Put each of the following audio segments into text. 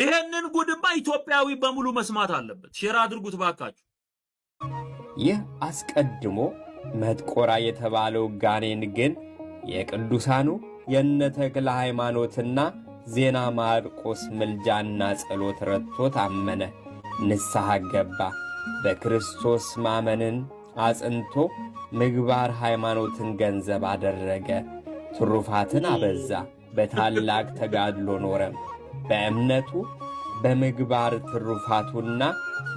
ይሄንን ጉድማ ኢትዮጵያዊ በሙሉ መስማት አለበት። Share አድርጉት ባካችሁ። ይህ አስቀድሞ መጥቆራ የተባለው ጋኔን ግን የቅዱሳኑ የነ ተክለ ሃይማኖትና ዜና ማርቆስ ምልጃና ጸሎት ረድቶት አመነ፣ ንስሐ ገባ። በክርስቶስ ማመንን አጽንቶ ምግባር ሃይማኖትን ገንዘብ አደረገ። ትሩፋትን አበዛ። በታላቅ ተጋድሎ ኖረ። በእምነቱ በምግባር ትሩፋቱና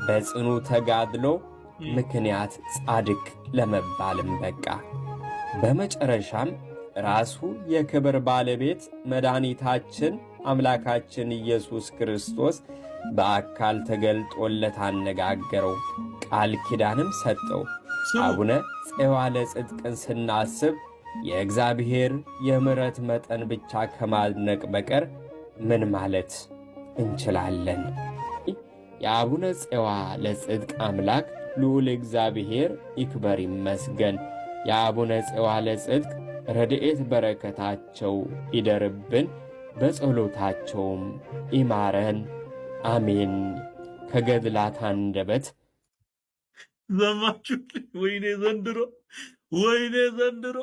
በጽኑ ተጋድሎ ምክንያት ጻድቅ ለመባልም በቃ። በመጨረሻም ራሱ የክብር ባለቤት መድኃኒታችን አምላካችን ኢየሱስ ክርስቶስ በአካል ተገልጦለት አነጋገረው፣ ቃል ኪዳንም ሰጠው። ስሙ። አቡነ ፄዋለ ጽድቅን ስናስብ የእግዚአብሔር የምሕረት መጠን ብቻ ከማድነቅ በቀር ምን ማለት እንችላለን? የአቡነ ፄዋ ለጽድቅ አምላክ ልዑል እግዚአብሔር ይክበር ይመስገን። የአቡነ ፄዋ ለጽድቅ ረድኤት በረከታቸው ይደርብን፣ በጸሎታቸውም ይማረን፣ አሜን። ከገድላት አንደበት ሰማችሁ? ወይኔ ዘንድሮ፣ ወይኔ ዘንድሮ!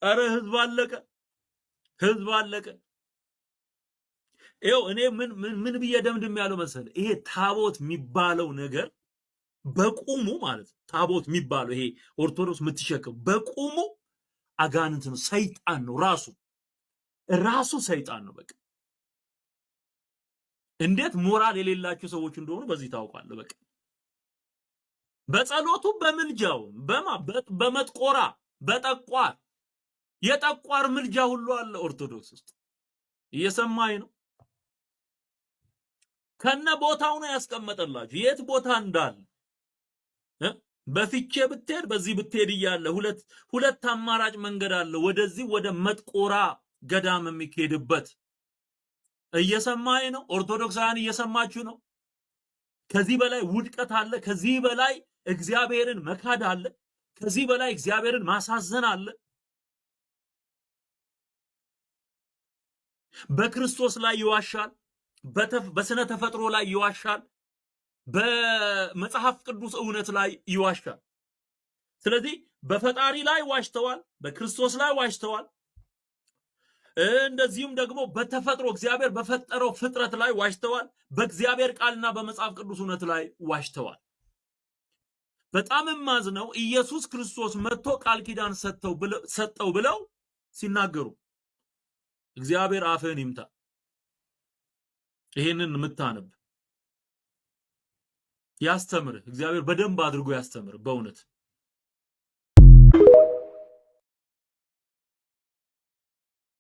አረ ህዝብ አለቀ፣ ህዝብ አለቀ። ይኸው እኔ ምን ምን ምን ብዬ ደምድም ያለው መሰለ፣ ይሄ ታቦት የሚባለው ነገር በቁሙ ማለት ነው። ታቦት የሚባለው ይሄ ኦርቶዶክስ የምትሸከም በቁሙ አጋንንት ነው፣ ሰይጣን ነው። ራሱ ራሱ ሰይጣን ነው። በቃ እንዴት ሞራል የሌላቸው ሰዎች እንደሆኑ በዚህ ታውቃለህ። በቃ በጸሎቱ በምልጃው በመጥቆራ በጠቋር የጠቋር ምልጃ ሁሉ አለ ኦርቶዶክስ ውስጥ። እየሰማኝ ነው። ከነ ቦታው ነው ያስቀመጠላችሁ የት ቦታ እንዳለ እ በፍቼ ብትሄድ በዚህ ብትሄድ እያለ ሁለት ሁለት አማራጭ መንገድ አለ። ወደዚህ ወደ መጥቆራ ገዳም የሚካሄድበት እየሰማኝ ነው። ኦርቶዶክሳውያን እየሰማችሁ ነው። ከዚህ በላይ ውድቀት አለ። ከዚህ በላይ እግዚአብሔርን መካድ አለ። ከዚህ በላይ እግዚአብሔርን ማሳዘን አለ። በክርስቶስ ላይ ይዋሻል። በስነ ተፈጥሮ ላይ ይዋሻል። በመጽሐፍ ቅዱስ እውነት ላይ ይዋሻል። ስለዚህ በፈጣሪ ላይ ዋሽተዋል፣ በክርስቶስ ላይ ዋሽተዋል። እንደዚሁም ደግሞ በተፈጥሮ እግዚአብሔር በፈጠረው ፍጥረት ላይ ዋሽተዋል። በእግዚአብሔር ቃልና በመጽሐፍ ቅዱስ እውነት ላይ ዋሽተዋል። በጣም የማዝነው ኢየሱስ ክርስቶስ መጥቶ ቃል ኪዳን ሰጠው ብለው ሲናገሩ እግዚአብሔር አፍህን ይምታ። ይሄንን የምታነብ ያስተምርህ እግዚአብሔር በደንብ አድርጎ ያስተምርህ በእውነት።